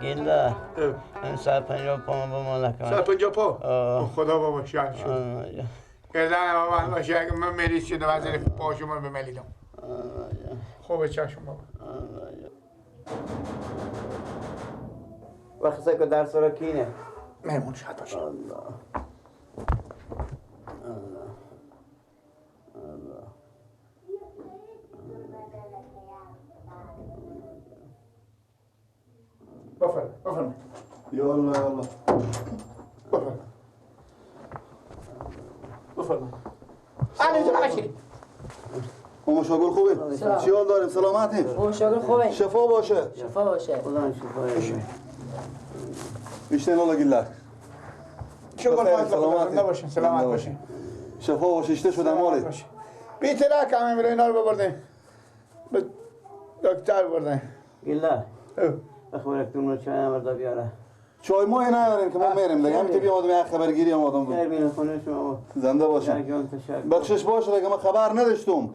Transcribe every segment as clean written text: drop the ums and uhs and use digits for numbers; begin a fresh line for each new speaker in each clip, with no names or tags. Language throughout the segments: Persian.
گیلا این 150 پا به ما نکنه.
150 پا؟ خدا بابا شهر شد. گردن بابا باشه اگه من مریض شدم از پا شما رو بملیدم. خوبه چشم بابا.
وقت که درس رو کینه
مهمون شد باشه.
الله الله الله.
بفرم بفرم.
یا الله یا الله.
بفرم بفرم. علی جان بشید.
اما شاگل خوبه؟ چی حال داریم؟ سلامتیم؟
اما شاگل خوبه؟
شفا باشه.
شفا باشه.
خدا شفا بده.
بیشتر الله گیلر.
شکر سلامت باشین. سلامت باشین.
شفا باشه. اشته شدم مالی.
بیترک همه میره اینا رو ببردیم. به دکتر بردیم.
گیلر. اخبارتون رو چای آورده بیاره.
چای ما نداریم که ما میریم دیگه. همین که بیام یک خبرگیری آمدم.
خونه شما.
زنده باشین. بخشش باشه دیگه، من خبر نداشتم.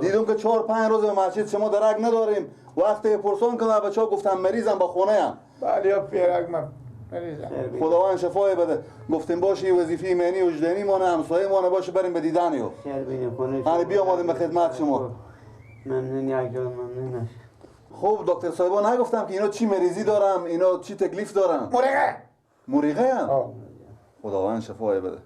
دیدم که 4-5 روز به مسجد شما درک نداریم. وقتی پرسان کردم بچه‌ها گفتم مریضم با خونه ام.
بله یا پیرک من مریضم.
خداوند شفای بده. گفتیم باشه این وظیفه ایمنی وجدانی مانه همسایه مانه باشه بریم به دیدن یو. خیر بیا آمدیم به خدمت شما.
ممنون یک جان، ممنون.
خب دکتر صاحبا نگفتم که اینا چی مریضی دارم، اینا چی تکلیف دارم.
مریقه.
مریقه هم؟ خداوند شفای بده.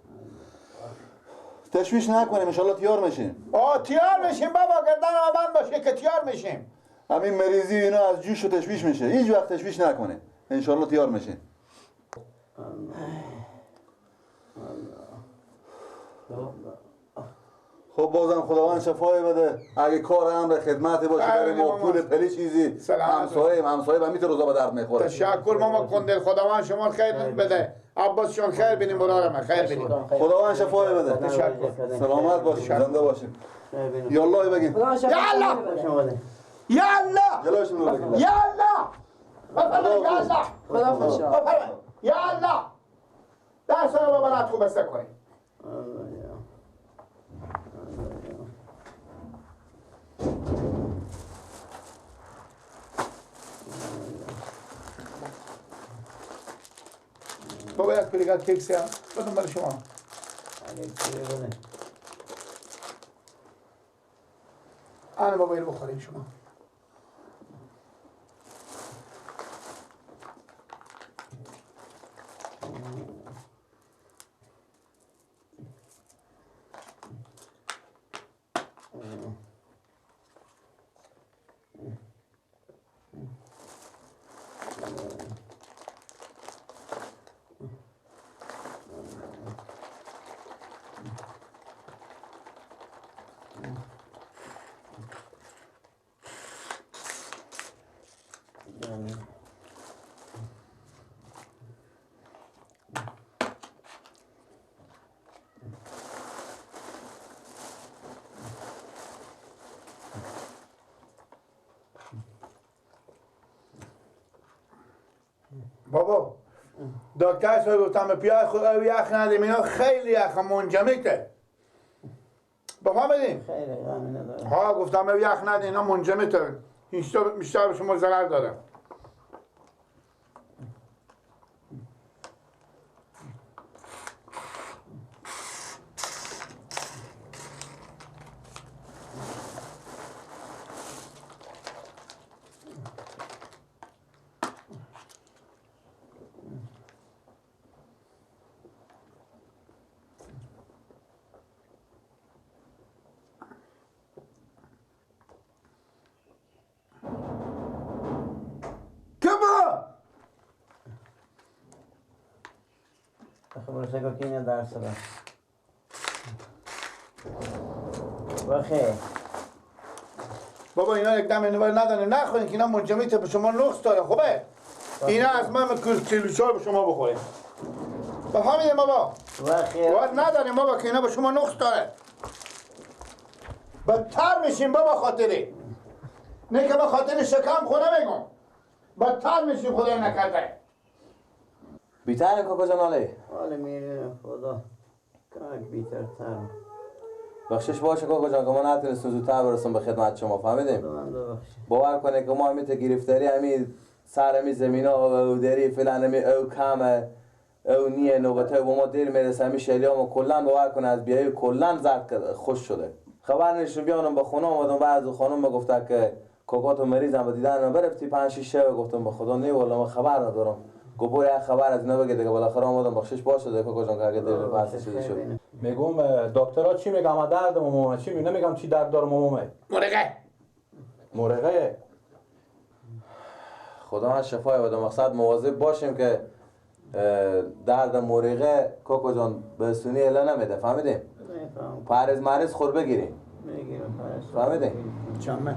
تشویش نکنیم ان شاءالله تیار میشیم.
آه تیار میشیم بابا، گردن آبند باشه که تیار میشیم.
همین مریضی اینا از جوش و تشویش میشه. هیچ وقت تشویش نکنیم. ان شاءالله تیار میشیم. خب بازم خداوند شفای بده. اگه کار امر خدمت باشه بریم و پول پلی چیزی همسایه همسایه به میت روزا به درد میخوره.
تشکر ماما کندل، خداوند شما خیر بده. عباس جان خیر بینیم برادر من، خیر بینیم.
خداوند شفای بده.
تشکر.
سلامت باشید، زنده باشید. یا الله بگین.
یا الله یا الله یا الله. بفرمایید یا الله.
خدا خوشا.
بفرمایید یا الله. درس رو بابا رات خوب بسته کنید. بابا یک پلیگات کیک سیام بدم برای شما. آن بابا اینو بخوریم شما. بابا دکتر صاحب گفتم پیای خود یخ ندیم، اینا خیلی یخ منجمده. بفهمیدین؟
خیلی غمی نداره.
ها گفتم یخ ندیم، اینا منجمده، بیشتر به شما ضرر داره. بابا اینا یک دم اینو ندانه نخورین که اینا منجمده به شما نقص داره. خوبه؟ اینا از من کیلوچار به شما بخورین. بفهمیدین بابا؟ باید نداریم بابا که اینا به شما نقص داره. بدتر میشیم بابا خاطری. نه که به خاطر شکم خونه میگم. بدتر میشیم خدای نکرده.
بیتر کاکا جان حاله؟
حاله میره خدا کاک بیتر تر.
بخشش باشه کاکا جان که ما نتونستیم زودتر برسیم به خدمت شما، فهمیدیم؟ باور کنه که ما همین تا گرفتاری همین سر می زمینا او دری فلان می او کمه او نیه نوبت با ما دیر میرسه می شلیامو کلا باور کنه از بیایی کلا زرد خوش شده. خبر نشون بیانم با خونه آمدم بعد خانم ما گفته که کاکا تو مریضم به دیدن من برفتی 5 6 شب. گفتم به خدا نه والله من خبر ندارم. گفت برو یک خبر از اینا بگه دیگه. بالاخره آمدم بخشش باشه دیگه کاکا جان که اگه دیر پس شده شد.
میگم دکترها چی میگم درد مامان چی میگم نمیگم چی درد داره مامان.
مرغه
مرغه.
خدا من شفای بده. مقصد مواظب باشیم که درد مرغه کاکا جان به سونی الا نمیده. فهمیدیم؟ پرز مرز خور بگیریم.
میگیرم پرز.
فهمیدیم؟
چمه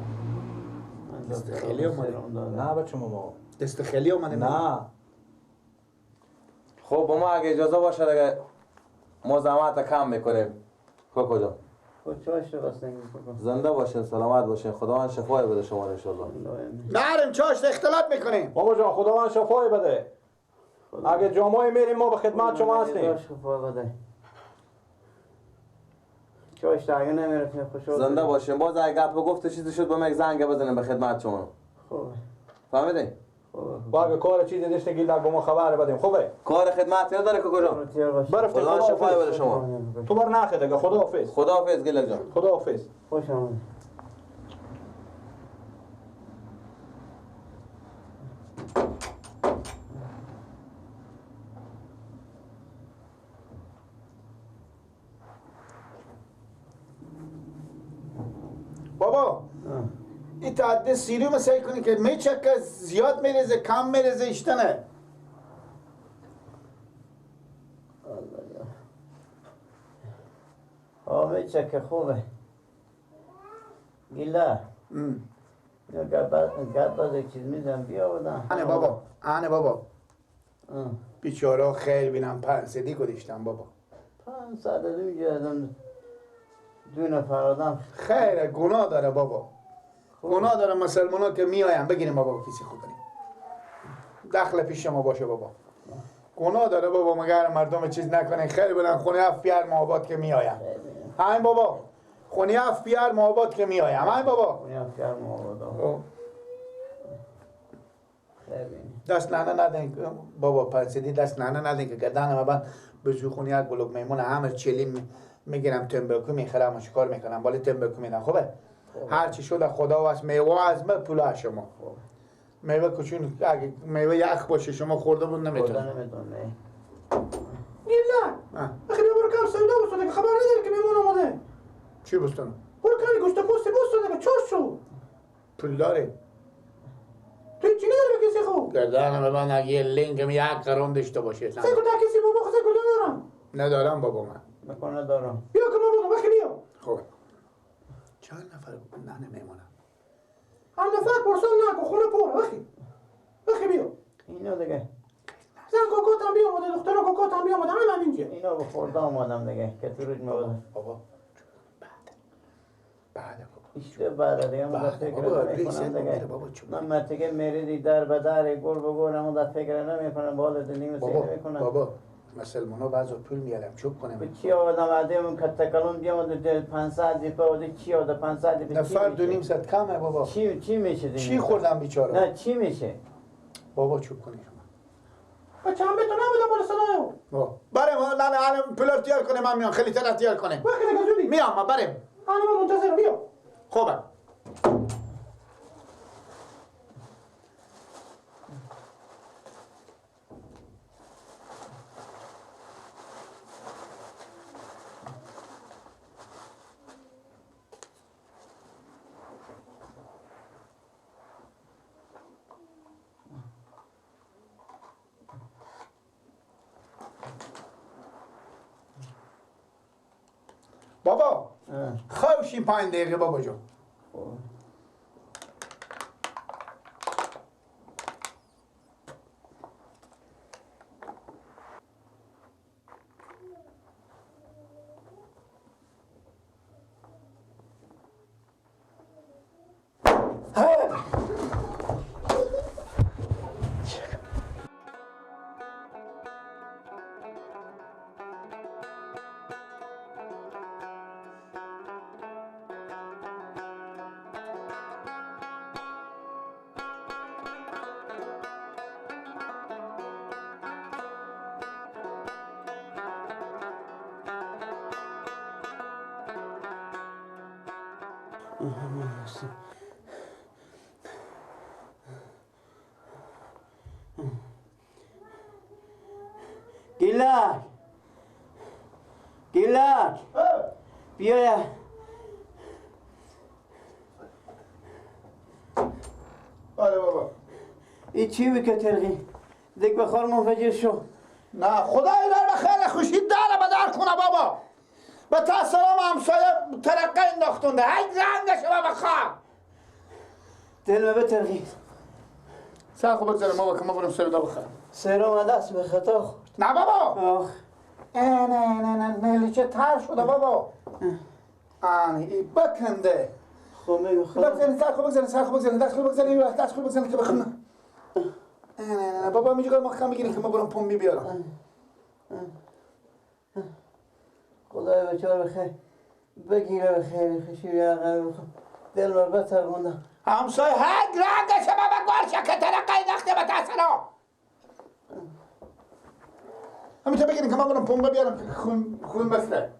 دست خیلی اومده.
نه بچه ماما
دست خیلی اومده.
نه
خب با ما اگه اجازه باشه دیگه ما زحمت کم میکنیم کاکا جان. زنده باشین سلامت باشین. خداوند شفای بده شما رو انشالله.
نرم چاش اختلاط میکنیم.
بابا جان خداوند شفای بده. اگه جامعه میریم ما به خدمت شما هستیم.
شفا بده. چاش اگه نمیرفتیم خوشحال.
زنده باشین. باز اگه گپ گفت چیزی شد با ما یک زنگ بزنیم به خدمت شما.
خوبه.
فهمیدین؟
با اگه کار چیزی داشته گیلک با ما خبر بدیم. خوبه؟
کار خدمت نداره کاکا جان.
برفتیم.
خدا شفای بده شما.
تو بر نخه دیگه. خداحافظ.
خداحافظ گیلک جان.
خداحافظ.
خوش آمدید.
بابا این تعداد سیروم سعی کنی که میچکه زیاد میریزه کم میریزه اشتنه.
آه میچکه خوبه. گیلا گپ باز یک چیز میزم بیا بودم.
آنه بابا آنه بابا بیچاره خیر بینم 500 گذاشتم بابا.
500 میگردم دو نفر آدم.
خیر گناه داره بابا. گناه داره مسلمان ها که میایم بگیریم بابا کسی خوب کنیم. دخل پیش شما باشه بابا. گناه داره بابا مگر مردم چیز نکنه. خیر بلن خونه هفت پیار معاباد که میایم. همین بابا خونه هفت پیار معاباد که میایم. همین بابا
خونه هفت پیار معاباد.
دست ننه ندین بابا 500 دست ننه ندین که گردن ما بند به زو خونه یک بلوک میمون همه چلی میگیرم تنباکو میخرم و شکار میکنم بالا تنباکو میدم. خوبه؟ هر چی شده خدا واس میوه از من پول از شما. میوه کوچون اگه میوه یخ باشه شما خورده بود نمیتونه.
نمیتونه.
گیلا آخه برو کار سودا بستونه که خبر نداری که میمون اومده.
چی بستونه؟
برو کاری گوشت پوست بستونه که چوش شو.
پول داره.
تو چی نداری کسی خو؟
گردن من اگه یه لینگ می یک قرون داشته باشه.
سه تا کسی بابا خود ندارم.
ندارم بابا من.
مکان ندارم.
بیا که ما بودم وقتی بیا.
خب چند نفر نه نمیمونم.
هر نفر پرسان نکن خونه پر. وقتی وقتی بیا.
اینا دیگه.
زن کاکاتم بیا اومده دختر کاکاتم بیا اومده همه اینجا.
اینا به خورده اومدم دیگه که تو روز میبودم.
بابا بعد بابا
ایشته بعد دیگه من فکر نمی‌کنم دیگه. من مرتکه میریدی در به در گل به گل من در فکر نمی‌کنم بالا زندگی نمی‌کنم.
بابا مسلمان ها بعضا پول میارم چوب کنم. به
چی آوردم عدم کتکلون بیام 500 دیپه آورده چی آورده 500 دیپه
نفر 2.5 کمه بابا.
چی میشه؟
چی خوردم بیچاره؟
نه چی میشه؟
بابا چوب کنی شما.
بچه هم به تو نبودم بالا صدای
او. بریم نه نه پول اختیار کنه من میام خیلی تر اختیار کنه.
وقتی دیگه زودی.
میام ما بریم.
انا منتظرم بیا.
خوبه. بابا خوشیم 5 دقیقه بابا جان.
گیلک گیلک بیا.
بله بابا.
این چی بود که ترقی؟ دیگ بخار منفجر شو.
نه خدای در بخیر خوشی داره بدر کنه بابا. به تا سلام همسایه ترقه انداختونده. ای رنگش بابا خواه.
دل به ترقی.
سر خوب بگذارم بابا که ما برم سر دا بخرم.
سرم دست به خطا خورد.
نه بابا.
آخ.
نه نه نه نه نه چه تر شده بابا. آنی ای بکنده.
خب میگم خدا.
بگذارین سر خوب بگذارین سر خوب بگذارین دست خوب بگذارین دست خوب بگذارین که بخونم. نه نه نه بابا میگه ما خم بگیریم که ما برم پمپی بیارم.
خدای بچار بخیر بگیره بخیر خشی بیارم دل بر بتر موندم.
همسایه هگ رنگش بابا گل که ترقه انداخته به تسنا. همینطور بگیریم که ما برم پمپه بیارم که خون بسته.